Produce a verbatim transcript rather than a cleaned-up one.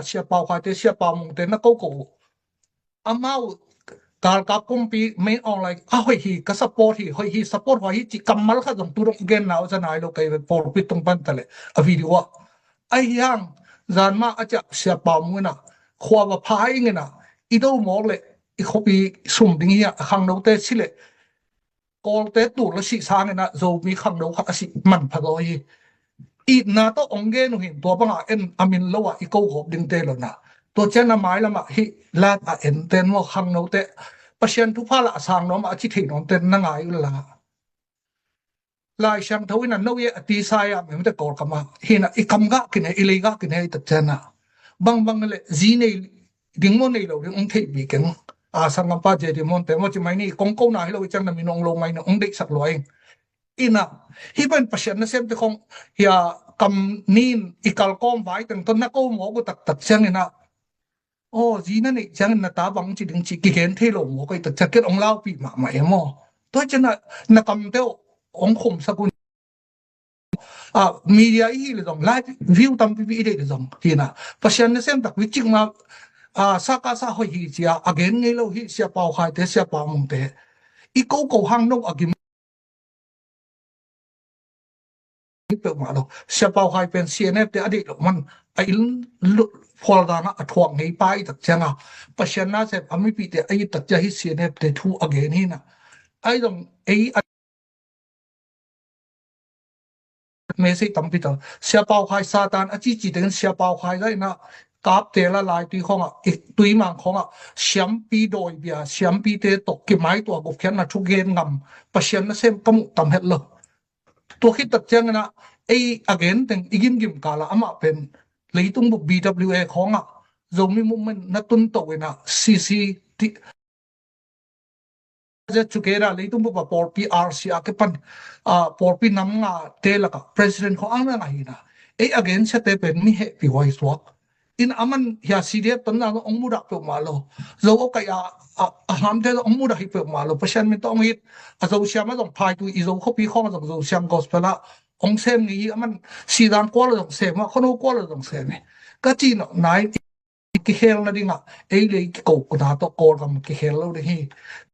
Sia Pau Khai te, Sia Pau Mung te na ko ko uh. Amau galkap kumpi Min Aung Hlaing a hoih hi, ka support hi, hoih hi, support hoih hi cih kammal khat zong tu dong gen na uh za nai lo kei ve, pawlpi tung pan ta leh a video ah. Ahi hang zan mah a ciah Sia Pau Mung in ah khua va pha ing in ah, i do mawk leh i khuapi sum ding hi a, khangnote si leh Kawlte tul a sih sangin ah Zomi khangno khat a sih manpha zaw hi. Itna tawh hong gen uh hin tua bangah en a min lo ah i ko gawp dingte lo na. Tua ciang a mailam ah hih lat a enten maw, khangnote Pasian thupha lah a sang nuam ah a ci thei nuamte na ngai uh la. Lai Siangtho in a no ye a tisa ya mimte Kawlkam ah hi na, i kam gah kine, i lei gah kine i tak ciang a, bangbang le zi nei ding maw nei lo ding hong theih bik keng. A sanggampa J D Mon te maw ci mai ni, kong ko na hi lo i ciang na min hong lo mai na hong deihsak lua ing. Ina, hih pen Pasian nasemte khong hia kam nin i kalkawm vai teng tawh na ko mawk uh taktak ciangin ah, aw, zi na neih ciangin na ta bang ci ding ci kigen thei lo mawk uh i tak ciang ken hong laupih mahmah e maw. Tua ciang na, na kamte hong khumsak un. A, media i hi le zong, live view tampipi i deih le zong hi na, Pasian nasem tak vi cik ma, a, sa ka sa hoih hi cia a gen ngei lo hi, Sia Pau Khai te, Sia Pau Mung te i ko ko hang no a gim peuhmah lo. Sia Pau Khai pen C N F te a deih lo man, a inn phual dan a thuak ngei pa i tak ciang a, Pasian nasem a mipite a i tak ciang hi C N F te thu a gen hi na. Ai zong ei a message tampi ta. Sia Pau Khai Satan a cici tengin Sia Pau Khai zai na kapte la lai tui khong a, i tui mang khong a, siampi dawibia, siampite tawh kimai tua gupkhiatna thugen ngam Pasian nasem ka muh tam het lo. Tua khit tak ciangin ah ei a gen teng i gimgim kala amah pen leitung bup B W A khong a Zomi movement na tun to in ah C C T Z Chukera leitung bup a pawlpi R C a kipan, a, pawlpi nam nga te laka president khong ang na ngahi na. Ei a gen siate pen mi hehpih huai suak. In aman hia C D F ton na ong mudah peuhmah lo. Zo o kai a, a, a hamte ong mudah hi peuhmah lo. Pasian min tawh ong it a Zo siam a zong phaitu i Zo khuapi khong a zong Zo siam gospel a ong sem ngei hi, aman sidan kual a zong sem a, khono kual a zong sem hi. Ka ci nawh nai kikhel nadingah ei le ei kiko kuna tawh Kawlgam kikhel lo ding hi.